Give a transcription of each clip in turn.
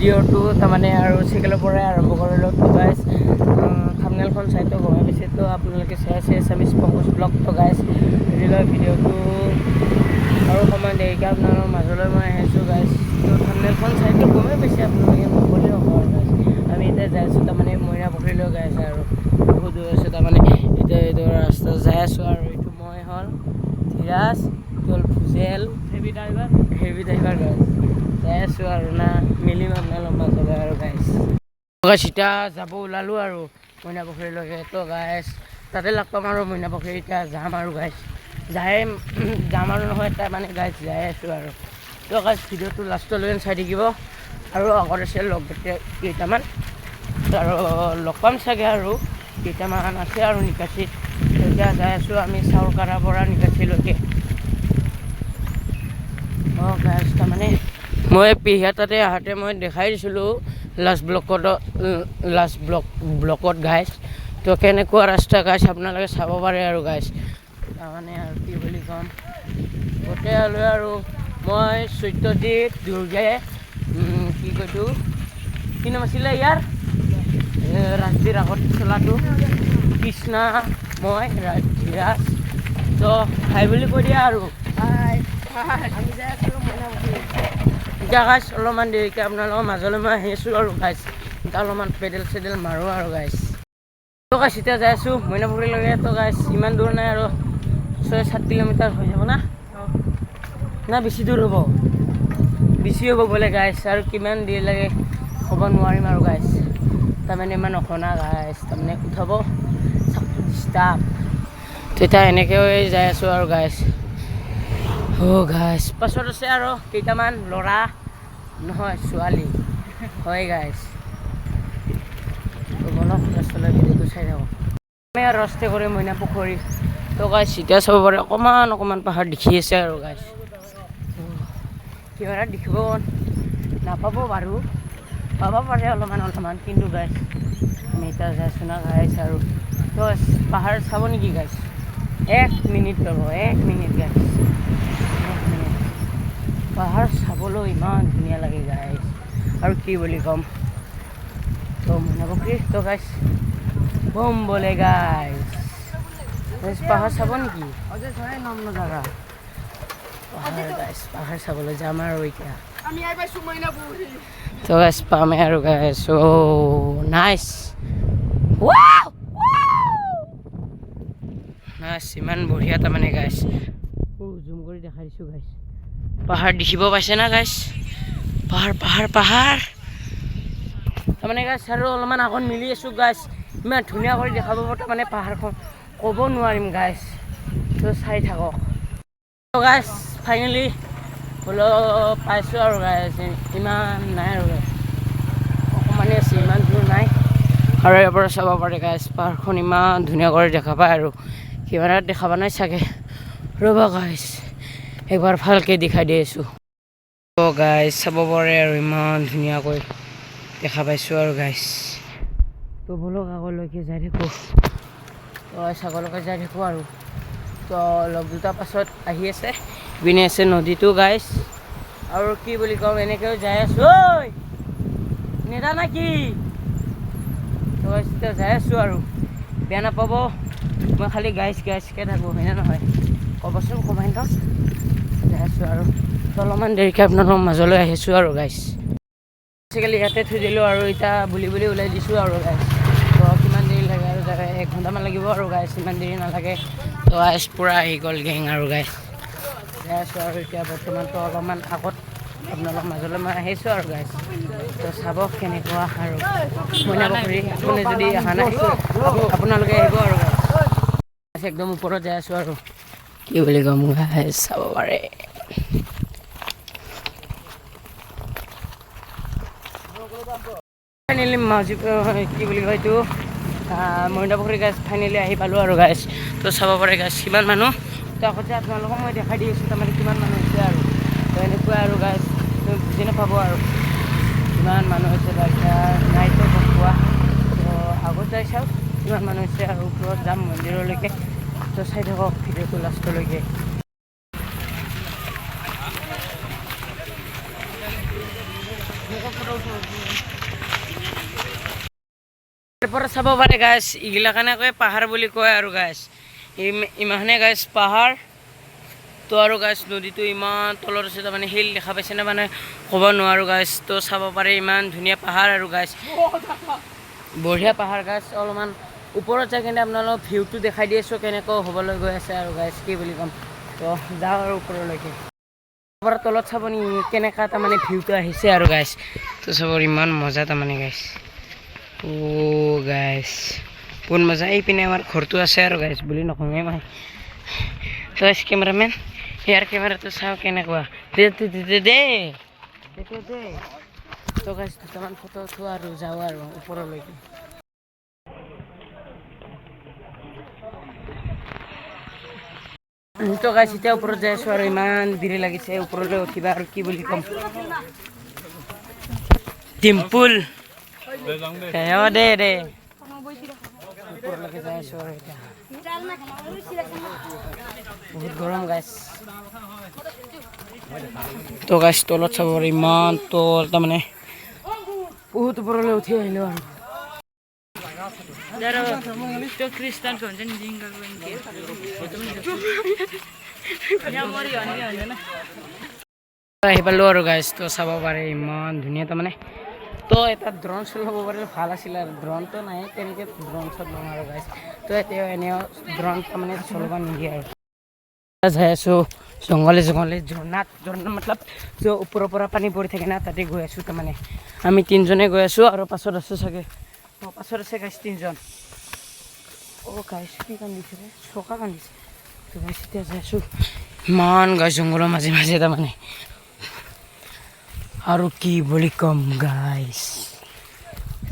ভিডিঅ'টো তাৰমানে আৰু চাইকেলৰ পৰাই আৰম্ভ কৰিলোঁ। তো গাইজ, থামনেলখন চাইতো গমেই পাইছে। তো আপোনালোকে চাই আছে এছামিছ পংকজ ব্লগ। তো গাইজ, আজিলৈ ভিডিঅ'টো আৰু অকণমান দেৰিকৈ আপোনালোকৰ মাজলৈ মই আহিছোঁ গাইজ। তো থামনেলখন চাইতো গমেই পাইছে আপোনালোকে, নক'লেও হ'ব আৰু গাইজ। আমি এতিয়া যাই আছোঁ তাৰমানে মইনা পুখুৰীলৈ গাইজ, আৰু বহুত দূৰ আছে। তাৰমানে এতিয়া এইটো ৰাস্তা যাই আছোঁ আৰু এইটো মই হ'ল ধীৰাজ, এইটো হ'ল Bhujel, heavy driver. Heavy driver guys. যাই আছোঁ আৰু না মিলিম আপোনালোক মাজলৈ আৰু গাইজ। গাইজ, এতিয়া যাব ওলালোঁ আৰু মইনা পুখুৰীলৈকে। তো গাইজ, তাতে লগ পাম আৰু মইনা পুখুৰী। এতিয়া যাম আৰু গাইজ, যাই যাম আৰু নহয়, তাৰমানে গাইজ যাই আছোঁ আৰু। তো গাইজ, ভিডিঅ'টো লাষ্টলৈকে চাই থাকিব। আৰু আগত আছে লগ কেইটামান আৰু লগ পাম চাগে, আৰু কেইটামান আছে আৰু নিকাচিত। এতিয়া যাই আছোঁ আমি চাউলকাৰাৰ পৰা নিকাচিলৈকে। অঁ গাইজ, তাৰমানে মই পেহীয়া তাতে আহোঁতে মই দেখাই দিছিলোঁ লাষ্ট ব্লকত, লাষ্ট ব্লকত গাইজ। তো কেনেকুৱা ৰাস্তা গাইজ, আপোনালোকে চাব পাৰে আৰু গাইজ। তাৰমানে আৰু কি বুলি ক'ম, গোটেই হ'লে আৰু মই চৈত্যজিত দুৰ্গে, কি কয়তো, কি নাম আছিলে ইয়াৰ, ৰাজবীৰ আগত চলাটো, কৃষ্ণা, মই ধীৰাজ। তো হাই বুলি কৈ দিয়া আৰু। হাই, আমি যাই আছোঁ মইনা পুখুৰী। এতিয়া গাইজ, অলপমান দেৰিকৈ আপোনালোকৰ মাজলৈ মই আহি আছোঁ আৰু গাইজ। এতিয়া অলপমান পেডেল চেডেল মাৰোঁ আৰু গাইজ। তো গাইজ, এতিয়া যাই আছোঁ মইনা পুখুৰীলৈকে। তো গাইজ, ইমান দূৰ নাই আৰু, 6-7 কিলোমিটাৰ হৈ যাব না? না বেছি দূৰ হ'ব? বেছি হ'ব বোলে গাইজ। আৰু কিমান দেৰি লাগে ক'ব নোৱাৰিম আৰু গাইজ। তাৰমানে ইমান অখনা গাইজ, তাৰমানে উঠাব ডিষ্টাৰ্ব। তেতিয়া এনেকৈ যাই আছোঁ আৰু গাইজ। অ' গাইজ, পাছত আছে আৰু কেইটামান ল'ৰা, নহয় ছোৱালী হয় গাইজ। তো বলক, লাষ্টলৈ ভিডিঅ'টো চাই থাকক। আমি আৰু ৰাস্তা কৰি মইনা পুখুৰী। তো গাইজ, এতিয়া চাব পাৰে অকণমান অকণমান পাহাৰ দেখি আছে আৰু গাইজ। কেমেৰাত দেখিব নাপাব বাৰু, পাব পাৰে অলপমান অলপমান। কিন্তু গাইজ, আমি এতিয়া যাই আছোঁ না গাইজ। আৰু তো পাহাৰ চাব নেকি গাইজ? এক মিনিট ৰ'ব, এক মিনিট গাইজ, এক মিনিট। পাহাৰ চাবলৈ ইমান ধুনীয়া লাগে গাইজ, আৰু কি বুলি ক'ম। তো মইনা পুখুৰী, তো গাইজ বম বোলে গাইজ। গাইজ, পাহাৰ চাব নেকি? পাহাৰ গাইজ, পাহাৰ চাবলৈ যাম আৰু এতিয়া। আমি আই পাইছোঁ মইনা পুখুৰী। তো গাইজ, পামে আৰু গাইজ। অ' নাইচ, নাইচ, ইমান বঢ়িয়া তাৰমানে গাইজ। জুম কৰি দেখাই দিছোঁ গাইজ। পাহাৰ দেখিব পাইছে না গাইজ? পাহাৰ, পাহাৰ, পাহাৰ। তাৰমানে গাইজ, আৰু অলপমান আগত মিলি আছোঁ গাইজ। ইমান ধুনীয়া কৰি দেখাব তাৰমানে পাহাৰখন, ক'ব নোৱাৰিম গাইজ। তো চাই থাকক। গাইজ, ফাইনেলি অলপ পাইছোঁ আৰু গাইজ। ইমান নাই আৰু গাইজ, অকণমানেই আছে, ইমান দূৰ নাই। আৰু ইয়াৰ পৰা চাব পাৰে গাইজ, পাহাৰখন ইমান ধুনীয়া কৰি দেখা পায় আৰু কেমেৰাত দেখা নাই চাগে। ৰ'বা গাইজ, একবাৰ ভালকৈ দেখাই দি আছোঁ। অ' গাইজ, চাব পাৰে আৰু ইমান ধুনীয়াকৈ দেখা পাইছোঁ আৰু গাইজ। তো ব'লক, আগলৈকে যাই থাকোঁ। তো আগলৈকে যাই থাকোঁ আৰু। তো লগ দুটা পাছত আহি আছে। ইপিনে আছে নদীটো গাইজ। আৰু কি বুলি ক'ম, এনেকৈ যাই আছোঁ। ঐ নেদা না কি? তো এতিয়া যাই আছোঁ আৰু বেয়া নাপাব, মই খালি গাইজ গাইজকৈ থাকোঁ, হয়নে নহয় ক'বচোন কমেণ্টত। যাই আছোঁ আৰু, তো অলপমান দেৰিকৈ আপোনালোকৰ মাজলৈ আহিছোঁ আৰু গাইজ। বেচিকেলি ইয়াতে থৈ দিলোঁ আৰু এতিয়া বুলি বুলি ওলাই দিছোঁ আৰু গাইজ। তো কিমান দেৰি লাগে আৰু? এক ঘণ্টামান লাগিব আৰু গাইজ, ইমান দেৰি নালাগে। তো গাইজ, পূৰা আহি গ'ল গেং আৰু গাইজ। যাই আছোঁ আৰু এতিয়া বৰ্তমানতো অলপমান আগত আপোনালোকৰ মাজলৈ মই আহিছোঁ আৰু গাইজ। তো চাব কেনেকুৱা আৰু মইনা পুখুৰী। আপুনি যদি অহা নাই, আপোনালোকে আহিব আৰু গাইজ। একদম ওপৰত যাই আছোঁ আৰু কি বুলি ক'ম গাইজ, চাব পাৰে। ফাইনেলি মাউজি, কি বুলি কয় এইটো, মইনা পুখুৰী গাইজ, ফাইনেলি আহি পালোঁ আৰু গাইজ। তো চাব পাৰে গাইজ, কিমান মানুহ। তো আগতে আপোনালোকক মই দেখাই দি আছোঁ, তাৰমানে কিমান মানুহ হৈছে আৰু। তো এনেকুৱা আৰু গাইজ, তুমি বুজি নাপাব আৰু কিমান মানুহ হৈছে। এতিয়া নাইতো গম পোৱা। তো আগত যাই চাওক কিমান মানুহ হৈছে আৰু ওপৰত যাম মন্দিৰলৈকে। তো চাই থাকক ভিডিঅ'টো লাষ্টলৈকে। মোকো ফটো উঠাব। ইয়াৰ পৰা চাব পাৰে গাইছ, এইগিলা কেনেকৈ পাহাৰ বুলি কয় আৰু গাইছ, ইমানে গাইছ পাহাৰ। তো আৰু গাইছ, নদীটো ইমান তলত আছে, তাৰমানে শিল দেখা পাইছেনে? মানে ক'ব নোৱাৰোঁ গাইছ। তো চাব পাৰে, ইমান ধুনীয়া পাহাৰ আৰু গাইছ, বঢ়িয়া পাহাৰ গাইছ। অলপমান ওপৰত যাই কিনে আপোনালোক ভিউটো দেখাই দি আছোঁ, কেনেকৈ হ'বলৈ গৈ আছে আৰু গাইছ, কি বুলি ক'ম। তো যাওঁ আৰু ওপৰলৈকে। পৰা তলত চাব নি কেনেকুৱা তাৰমানে ভিউটো আহিছে আৰু গাইছ। তো চাব, ইমান মজা তাৰমানে গাইছ। অ' গাইছ, বহুত মজা। এইপিনে আমাৰ ঘৰটো আছে আৰু গাইছ, বুলি নকওঁৱে মই। তো কেমেৰামেন, ইয়াৰ কেমেৰাটো চাওঁ কেনেকুৱা। দে দে দে দে দে দে দে। তো গাইছ, দুটামান ফটো উঠো আৰু যাওঁ আৰু ওপৰলৈকে। তো গাইছ, এতিয়া ওপৰত যাই আছোঁ আৰু ইমান দেৰি লাগিছে ওপৰলৈ উঠিবা আৰু কি বুলি ক'ম। ডিম্পুল অ, দে দে। ওপৰলৈকে যাই আছোঁ আৰু এতিয়া বহুত গৰম গাইছ। তো গাইছ, তলত চাব পাৰি, ইমান তল, তাৰমানে বহুত ওপৰলৈ উঠি আহিলোঁ আৰু। त्यो क्रिस्तानको हुन्छ नि, जिङ्गाको नि, यहाँ मऱ्यो भने हुँदैन। আহি পালোঁ আৰু গাইছ। তো চাব পাৰে, ইমান ধুনীয়া তাৰমানে। তো এটা ড্ৰ'ন চলাব পাৰিলে ভাল আছিল আৰু ড্ৰ'নটো নাই, কেনেকৈ ড্ৰ'ন শ্বট ল'ম আৰু গাইছ। তো এতিয়া এনেও ড্ৰ'ন তাৰমানে চলাব নিদিয়ে। আৰু যাই আছোঁ জংঘলে জংঘলে, ঝৰ্ণাত, ঝৰ্ণা মতলব য'ত ওপৰৰ পৰা পানী পৰি থাকে না, তাতে গৈ আছোঁ। তাৰমানে আমি তিনিজনে গৈ আছোঁ আৰু পাছত আছে চাগে, অঁ, পাছত আছে গাইছ তিনিজন। অ' গাইছ, কি কান্দিছে ৰে? চকা কান্দিছে। তো গাইছ, এতিয়া যাই আছোঁ ইমান গাইছ জংঘলৰ মাজে মাজে তাৰমানে। আৰু কি বুলি ক'ম গাইছ,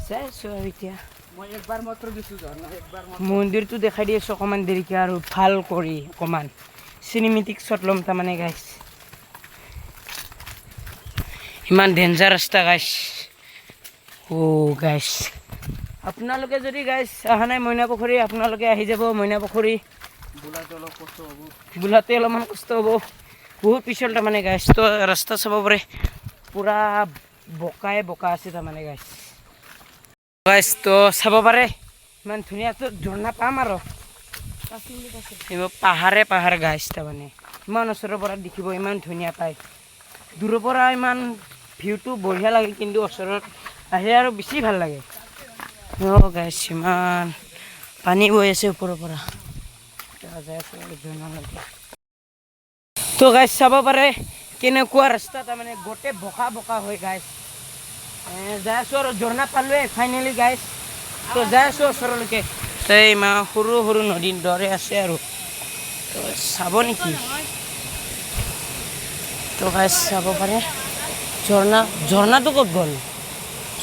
যাই আছোঁ আৰু এতিয়া। মই একবাৰ মাত্ৰ দিছোঁ ঝৰ্ণা, একবাৰ। মন্দিৰটো দেখাই দি আছোঁ অকণমান দেৰিকৈ আৰু ভাল কৰি অকণমান চিনেমেটিক শ্বট ল'ম তাৰমানে গাইছ। ইমান ডেঞ্জাৰ ৰাস্তা গাইছ। অ' গাইছ, আপোনালোকে যদি গাইছ অহা নাই মইনা পুখুৰী, আপোনালোকে আহি যাব মইনা পুখুৰী। বোলাতে অলপ কষ্ট হ'ব। বোলাতে অলপমান কষ্ট হ'ব, বহুত পিছল তাৰমানে গাইছ। তো ৰাস্তা চাব পাৰে, পূৰা বোকাই বোকা আছে তাৰমানে গাইছ। গাইছ, তো চাব পাৰে, ইমান ধুনীয়াটো ঝৰ্ণা পাম আৰু এইবোৰ পাহাৰে পাহাৰ গাইছ। তাৰমানে ইমান ওচৰৰ পৰা দেখিব ইমান ধুনীয়া পায়। দূৰৰ পৰা ইমান ভিউটো বঢ়িয়া লাগে, কিন্তু ওচৰত আহিলে আৰু বেছি ভাল লাগে। অ' গাইছ, ইমান পানী বৈ আছে ওপৰৰ পৰা। যাই আছোঁ আৰু ঝৰ্ণালৈকে। তো গাইছ, চাব পাৰে কেনেকুৱা ৰাস্তা, তাৰমানে গোটেই বোকা বোকা হৈ গাইছ। যাই আছোঁ আৰু ঝৰ্ণা পালোৱে ফাইনেলি গাইছ। তো যাই আছোঁ ওচৰলৈকে। তো ইমান সৰু সৰু নদীৰ দৰে আছে আৰু। তো চাব নেকি? তো গাইছ, চাব পাৰে ঝৰ্ণা। ঝৰ্ণাটো ক'ত গ'ল?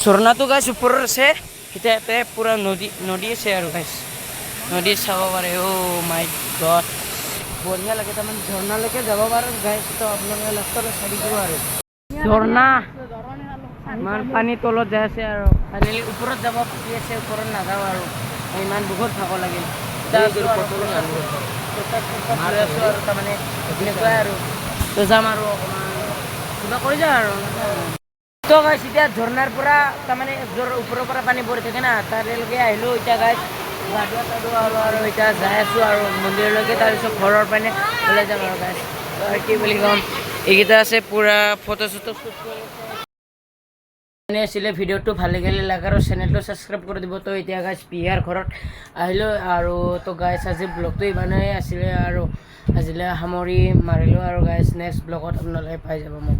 ঝৰ্ণাটো গাইছ ওপৰত আছে। এতিয়া ইয়াতে পূৰা নদী নদী আছে আৰু গাইছ, নদী চাব পাৰে। অ' মাই গড, বঢ়িয়া লাগে। তাৰমানে ঝৰ্ণালৈকে যাব পাৰোঁ গাইছ। তো আপোনালোকে লাষ্টলৈ চাই দিব আৰু ঝৰ্ণা। ইমান পানী তলত যাই আছে আৰু ফাইনেলি ওপৰত যাব বাকী আছে, ওপৰত নাযাওঁ আৰু ইমান বহুত ভাগৰ লাগিল। এতিয়া আছোঁ আৰু প্ৰসাদ চৰসাদ লৈ আছোঁ আৰু তাৰমানে এনেকুৱাই আৰু। তো যাম আৰু অকণমান কিবা কৰি যাওঁ আৰু। তো গাইছ, এতিয়া ঝৰ্ণাৰ পৰা, তাৰমানে য'ৰ ওপৰৰ পৰা পানী পৰি থাকে না, তালৈকে আহিলোঁ। এতিয়া গাইছ, গা ধোৱা চা ধোৱা হ'ল আৰু এতিয়া যাই আছোঁ আৰু মন্দিৰলৈকে, তাৰপিছত ঘৰৰ পানে ওলাই যাম আৰু গাইছ। আৰু কি বুলি ক'ম, এইকেইটা আছে, পূৰা ফটো চটো শ্বুট কৰি আছে। এনে আছিলে ভিডিঅ'টো, ভাল লাগিলে লাইক আৰু চেনেলটো ছাবস্ক্ৰাইব কৰি দিব। তো এতিয়া গাইছ, বিয়াৰ ঘৰত আহিলোঁ আৰু। তো গাইছ, আজি ব্লগটো ইমানেই আছিলে আৰু আজিলৈ সামৰি মাৰিলোঁ আৰু গাইছ। নেক্সট ব্লগত আপোনালোকে পাই যাব মোক।